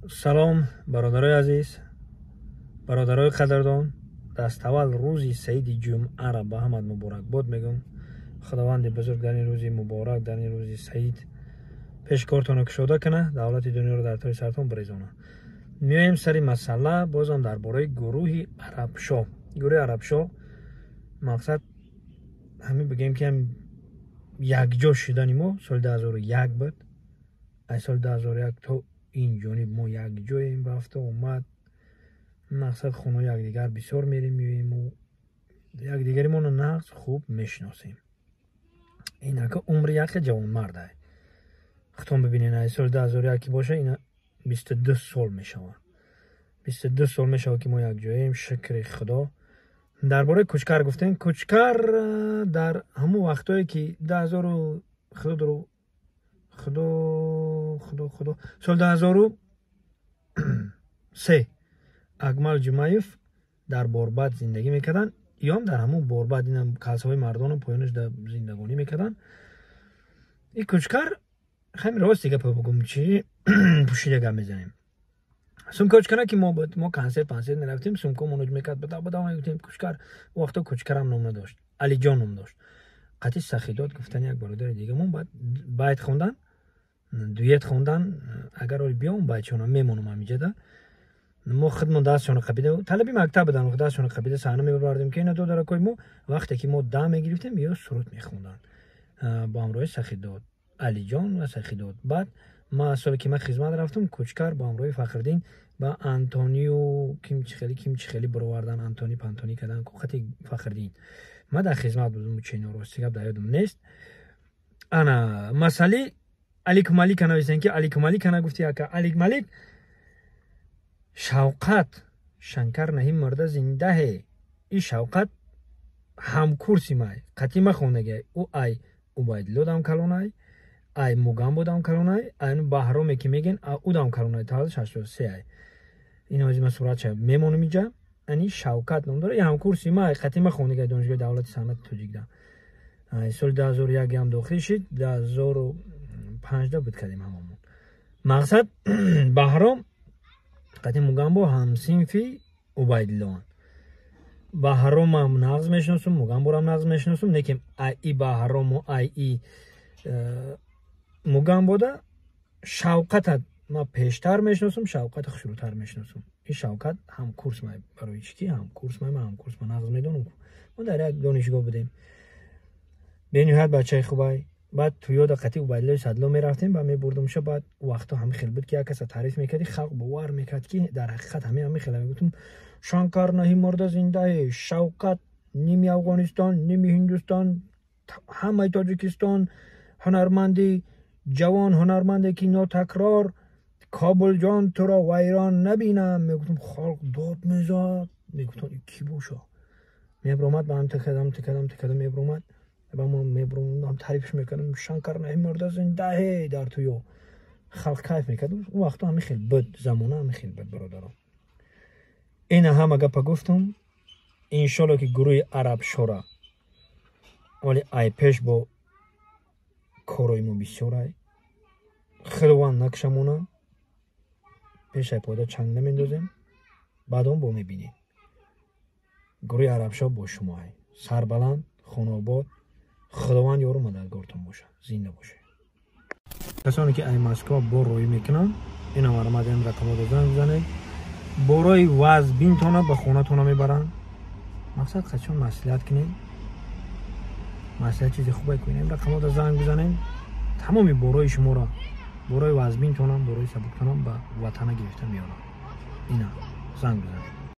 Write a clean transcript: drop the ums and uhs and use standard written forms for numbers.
Салом, бародарои азиз, бародарои қадрдон. Даставвал рӯзи саиди ҷумъаро ба ҳамат муборакбод мегӯм. Худованди бузург дар ин рӯзи муборак, дар ин рӯзи саид пешкортонро кушода кана, давлати дунёро дар тои сартон бирезона. Меоем сари масъала, бозам дар бораи гурӯҳи Арабшо. Гурӯҳи Арабшо мақсад ҳамин бигем, ки якҷо шудани мо соли 2001 буд. Аз соли 2001 то ин ҷониб мо якҷоем, рафта омад, мақсад хонаи якдигар бисёр мерем, меоему якдигаримонро нағз хуб мешиносем. Инака умри яке ҷавонмард ай. Худтон бибинед, аз соли 2001 ки боша, ина 22 сол мешавад. 22 сол мешавад, ки мо якҷоем, шукри Худо. Дар бораи Кучкар гуфтем. Кучкар дар ҳамон вақтое ки дуҳазору, худо, худо, худо, худо, соли 2003 Акмал Ҷумаев дар Борбад зиндагӣ мекарданд. Иём дар ҳамон Борбад, инам калсаҳои мардону поёнаш дар зиндагонӣ мекарданд. И Кучкар, ҳамин рости гапа бигӯм, чи пӯшида гап мезанем. Сумкачкана ки мо буд, мо консерт пансерт мерафтем, сумкомон мекард, бада бада мегуфтем Кучкар. Вақто Кучкарам ном надошт, Алиҷон ном дошт. Қатъи Сахидод гуфтани як бародари дигамон, баъд байт хондан, дуэт хондан. Агар оли биём, байтшона мемонам ҳамиҷада. Мо худмон дастшона қабида, талаби мактаб будан, дастшона қабида саҳна мебардем, ки ина додаракои мо. Вақте ки мо дам мегирифтем, ё суруд мехонданд бо ҳамроҳи Сахидод, Алиҷон ва Сахидод. Баъд ма соле ки ман хизмат рафтам, Кучкар бо ҳамроҳи Фахриддин ба Антонио кимчихели кимчихели бировардан, Антони пантони кардан қати Фахриддин. Ма дар хизмат будам, чено рости гап дар ёдам нест. Ана масъали Алик Малика нависен, ки Алик Малика нагуфти, ака. Алик Малик Шавқат Шанкар наҳим мурда зиндаҳе. И Шавқат ҳамкурси май, қатъи ма хондагиай. Ӯ ай Убайдулло дам калонай, ай Мугамбо дам калонай, ай Баҳроме ки мегӯен, ӯ дам калонай, таваллуд 83 ай. Ин ҳози ман суратша мемонам иҷа. Ани Шавкат ном дора, и ҳамкурси ма, қатъи ма хондагиай Донишгоҳи давлати санъати тоҷикда. Соли 2001 ҳам дохил шид, 2005 буд кардем ҳамамон. Мақсад, Баҳром қатъи Мугамбо ҳамсинфи Убайдуллоанд. Баҳромам нағз мешиносум, Мугамборам нағз мешиносум, лекин ай и Баҳрому ай и Мугамбода Шавқата ма пештар мешиносум, Шавқата хушрӯтар мешиносум. Ин Шавкат ҳамкурс май. Барои чӣ ки ҳамкурс май, ман ҳамкурс ма нағз медонам, мо дар як донишгоҳ будем. Бениҳоят бачаи хубай. Баъд туёда қатъи Убайдуллои Садло мерафтем ба мебурдумша. Баъд вақто ҳами хел буд, ки як каса таъриф мекарди, халқ бовар мекард, ки дар ҳақиқат ҳамин хела. Мегуфтум: «Шанкар наҳи мурда зиндаe, Шавқат ними Афғонистон, ними Ҳиндустон, ҳамаи Тоҷикистон, ҳунарманди ҷавон, ҳунарманде ки нотакрор, Кобулҷон, туро вайрон набинам», мегуфтум. Халқ дод мезад, мегуфтам: «Кӣ боша?» Мебромад, ба ҳам тикадам, тикадам, тикадам, мебромад, ба мо мебромадам, таърифш мекардам: «Шанкар наҳи мурда зиндаe». Дар туё халқ кайф мекард. Он вақто ҳамин хел буд, замона ҳамин хел буд, бародарон. Ина ҳама гапа гуфтум. Иншолло, ки гурӯҳи Арабшора вале ай пеш бо корои мо бисёрай. Худованд накушамона, пешай пода чанг намендозем, баъдон бо мебинем. Гурӯҳи Арабшо бо шумоай. Сарбаланд, хонаобод, Худованд ёру мададгортон бошад, зинда бошед. Касоне ки ай Москва бор роҳӣ мекунанд, ина маромад, ин рақамҳоро занг бизанед. Борои вазбинтона ба хонатона мебаранд. Мақсад, қачон маслиҳат кунед, маслиҳат чизи хубе кунем. Рақамҳоро занг бизанед, тамоми борои шуморо, борои вазбинтонам, борои сабуктонам ба ватана гирифта меоранд. Ина занг бизанед.